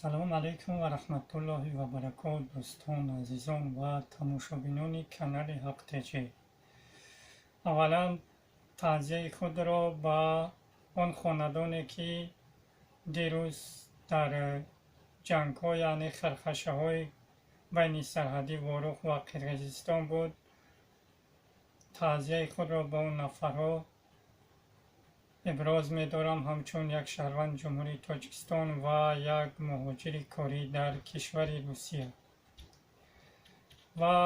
Салом алейкум ва раҳматуллоҳи ва баракот, дӯстон, азизон ва тамошобинони канали Ҳақ ТЖ. Аввалан таъзияи худро ба он хонадоне, ки дирӯз дар ҷангҳо, яъне хархашаҳои байни сарҳадӣ Ворух ва Қирғизистон буд, таъзияи худро ба он нафарҳо иброз медорам, ҳамчун як шаҳрванди Ҷумҳурии Тоҷикистон ва як муҳоҷири корӣ дар кишвари Русия. Ва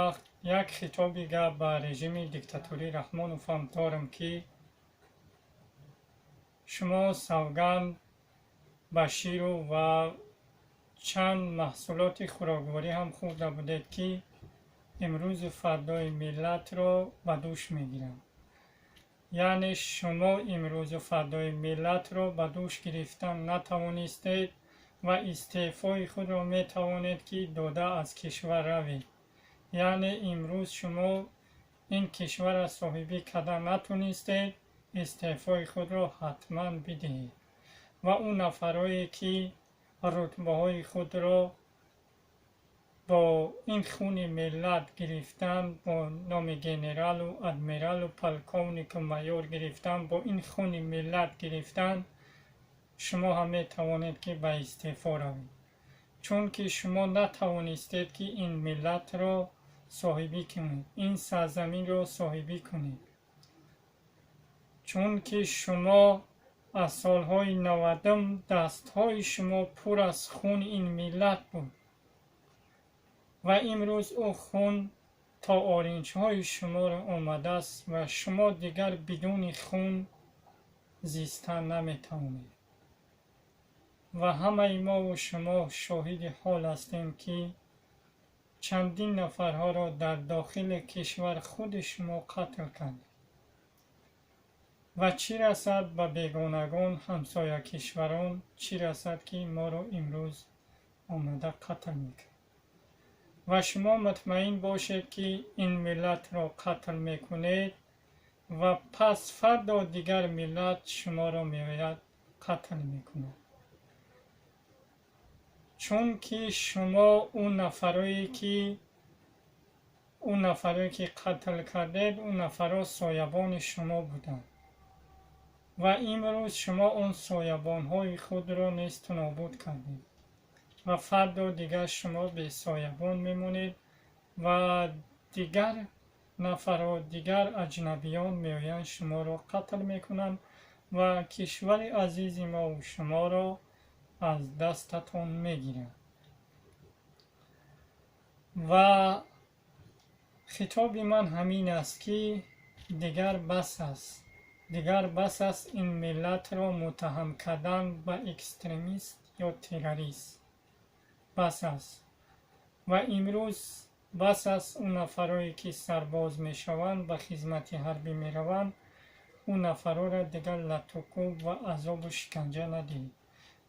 як хитоби гап ба режими диктаторӣ Раҳмонов ҳам дорам, ки шумо савганд ба ширу ва чанд маҳсулоти хӯрокворӣ ҳам хӯрда будед, ки имрӯзу фардои миллатро ба дӯш мегиранд. Яъне шумо имрӯзу фардои миллатро ба дӯш гирифтан натавонистед ва истеъфои худро метавонед, ки дода аз кишвар равед. Яъне имрӯз шумо ин кишварро соҳибӣ карда натонистед, истеъфои худро ҳатман бидиҳед. Ва он нафарое, ки рутбаҳои худро бо ин хуни миллат гирифтан, бо номи генералу адмиралу полковнику майор гирифтан, бо ин хуни миллат гирифтан, шумо ҳам метавонед, ки ба истеъфо равед, чунки шумо натавонистед, ки ин миллатро соҳибӣ кунед, ин сарзаминро соҳибӣ кунед, чунки шумо аз солҳои 90-ум дастҳои шумо пур аз хуни ин миллат буд ва имрӯз ӯ хун то оринҷҳои шуморо омадааст ва шумо дигар бидуни хун зистан наметавонед. Ва ҳамаи мову шумо шоҳиди ҳол ҳастем, ки чандин нафарҳоро дар дохили кишвар худи шумо қатл кардед. Ва чӣ расад ба бегонагон, ҳамсоя кишварон, чӣ расад, ки моро имрӯз омада қатл мекунад. Ва шумо мутмаин бошед, ки ин миллатро қатл мекунед ва пас фардо дигар миллат шуморо меояд, қатл мекунад, чунки шумо ӯ нафарое ки қатл кардед, ӯ нафарҳо соябони шумо буданд ва имрӯз шумо он соябонҳои худро несту нобуд кардед ва фардо дигар шумо бесоябон мемонед ва дигар нафарҳо, дигар аҷнабиён меоянд, шуморо қатл мекунанд ва кишвари азизи мову шуморо аз дастатон мегиранд. Ва хитоби ман ҳамин аст, ки дигар бас аст, дигар бас аст ин миллатро муттаҳам кардан ба экстремист ё террорист. Бас аст. Ва имрӯз бас аст он нафарое, ки сарбоз мешаванд, ба хизмати ҳарбӣ мераванд, он нафарҳоро дигар латукӯб ва азобу шиканҷа надиҳед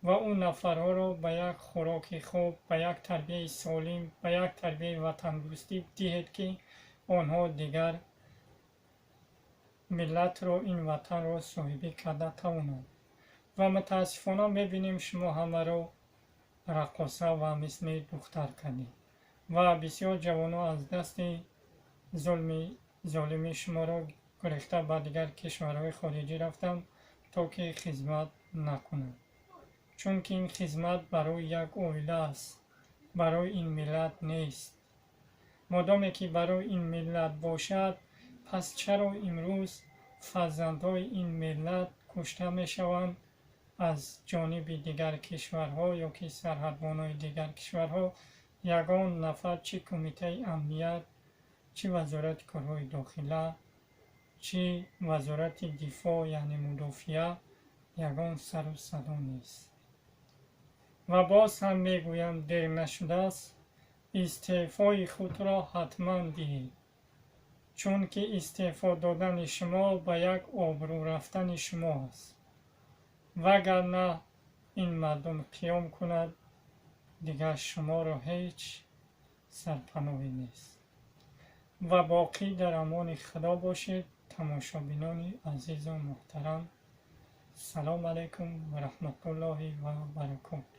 ва он нафарҳоро ба як хӯроки хуб, ба як тарбияи солим, ба як тарбияи ватандӯстӣ диҳед, ки онҳо дигар миллатро, ин ватанро соҳибӣ карда тавонанд. Ва мутаассифона мебинем, шумо ҳамаро раққоса ва мисли духтар кардед ва бисёр ҷавонон аз дасти зулми золимӣ шуморо гурехта ба дигар кишварҳои хориҷӣ рафтанд, то ки хизмат накунанд, чунки ин хизмат барои як оила аст, барои ин миллат нест. Модоме ки барои ин миллат бошад, пас чаро имрӯз фарзандҳои ин миллат кушта мешаванд аз ҷониби дигар кишварҳо ё ки сарҳадбонои дигар кишварҳо? Ягон нафар, чӣ Кумитаи амният, чӣ Вазорати корҳои дохила, чӣ Вазорати дифоъ, яъне мудофиа, ягон сару садо нест. Ва боз ҳам мегӯям, дер нашудааст, истеъфои худро ҳатман диҳед, чунки истеъфо додани шумо ба як обрӯ рафтани шумо аст. Вагарна ин мардум қиём кунад, дигар шуморо ҳеҷ сарпаноҳе нест. Ва боқӣ дар амони Худо бошед, тамошобинони азизу муҳтарам. Салом алайкум ва раҳматуллоҳи ва баракотуҳ.